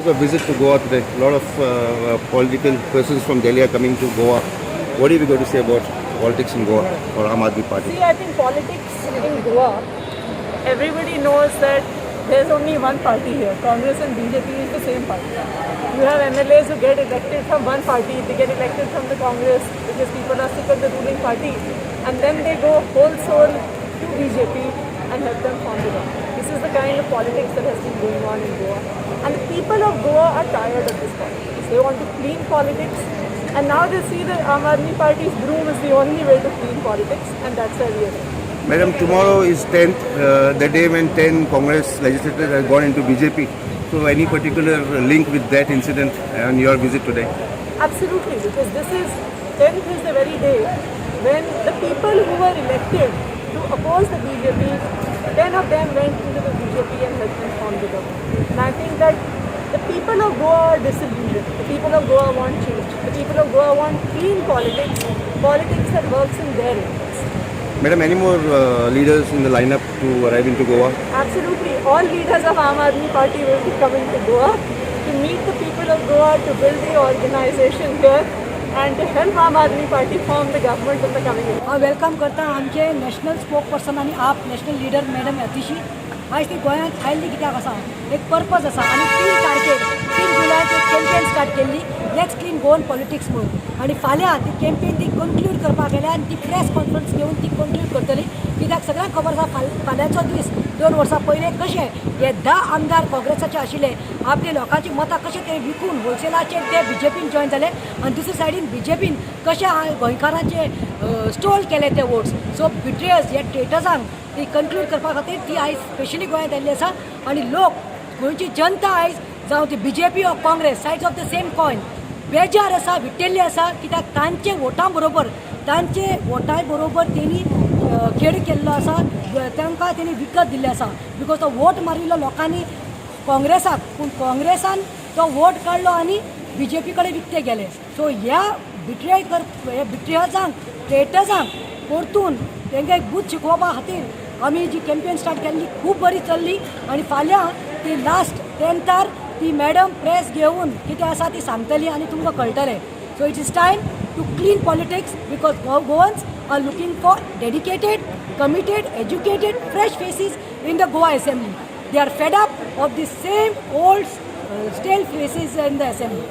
the visit to Goa today? A lot of political persons from Delhi are coming to Goa. What are you going to say about politics in Goa or Aam Aadmi Party? See, I think politics in Goa, everybody knows that there's only one party here. Congress and BJP is the same party. You have MLAs who get elected from one party, they get elected from the Congress because people are sick of the ruling party, and then they go whole soul to BJP and help them form the government. This is the kind of politics that has been going on in Goa. And the people of Goa are tired of this politics. They want to clean politics. And now they see that Aam Aadmi Party's broom is the only way to clean politics, and that's where we are heading. Madam, tomorrow is 10th, the day when 10 Congress legislators have gone into BJP. So, any particular link with that incident and your visit today? Absolutely, because this is 10th is the very day when the people who were elected to oppose the BJP, 10 of them went into the BJP and helped them form the government. And I think that the people of Goa are disillusioned. The people of Goa want change. The people of Goa want clean politics, politics that works in their interest. Madam, any more leaders in the lineup to arrive into Goa? Absolutely. All leaders of Aam Aadmi Party will be coming to Goa to meet the people of Goa, to build the organization here and to help Aam Aadmi Party form the government in the coming year. हांव welcome करता आमचे national spoke person आनी आप national leader madam Atishi. आयज ती गोंयांत आयल्ली कित्याक आसा, एक पर्पज आसा. आनी 3 तारखेर, 3 जुलयाक एक कॅम्पेन स्टार्ट केल्ली, let's clean Goan politics म्हणून. आनी फाल्यां ती कॅम्पेन ती कंक्लूड करपाक गेल्या आनी ती प्रेस कॉन्फरन्स घेवन ती कंक्लूड करतली. कित्याक सगळ्यांक खबर आसा, फाल्यांचो दीस, 2 वर्सां पयलें कशें हे 10 आमदार काँग्रेसाचे आशिल्ले, आपले लोकांची मतां कशें ते विकून होलसेलाचेर ते बीजेपीन जॉयन जाले आनी दुसरे सायडीन बीजेपीन कशें गोंयकारांचे स्टोल केले ते वोट्स. सो बिट्रेयर्स, ह्या ट्रेटर्सांक ती कंक्लूड करपा खातीर ती आयज स्पेशली गोंयांत आयिल्ली आसा. आनी लोक, गोंयची जनता आयज, जावं ती BJP or Congress, sides of the same coin, बेजार आसा, विटेल्ली आसा. कित्याक तांचे वोटां बरोबर, तांचे वोटां बरोबर तेणी खेळ केल्लो आसा, तांकां तेणी विकत दिल्लें आसा. Because तो वोट मारिल्लो लोकांनी काँग्रेसाक, पूण काँग्रेसान तो वोट काडलो आनी बीजेपी कडेन विकते गेले. सो ह्या बिट्रेय कर ह्या बिट्रेयर्सांक, ट्रेटर्सांक परतून तांकां एक बूथ शिकोवपा खातीर आमी जी कॅम्पेन स्टार्ट केल्ली, खूब बरी चल्ली. आनी फाल्यां ती लास्ट 10थार ती मॅडम प्रेस घेवन कितें आसा ती सांगतली आनी तुमकां कळटलें. So it is time to clean politics because Goans are looking for dedicated, committed, educated, fresh faces in the Goa Assembly. They are fed up of the same old stale faces in the assembly.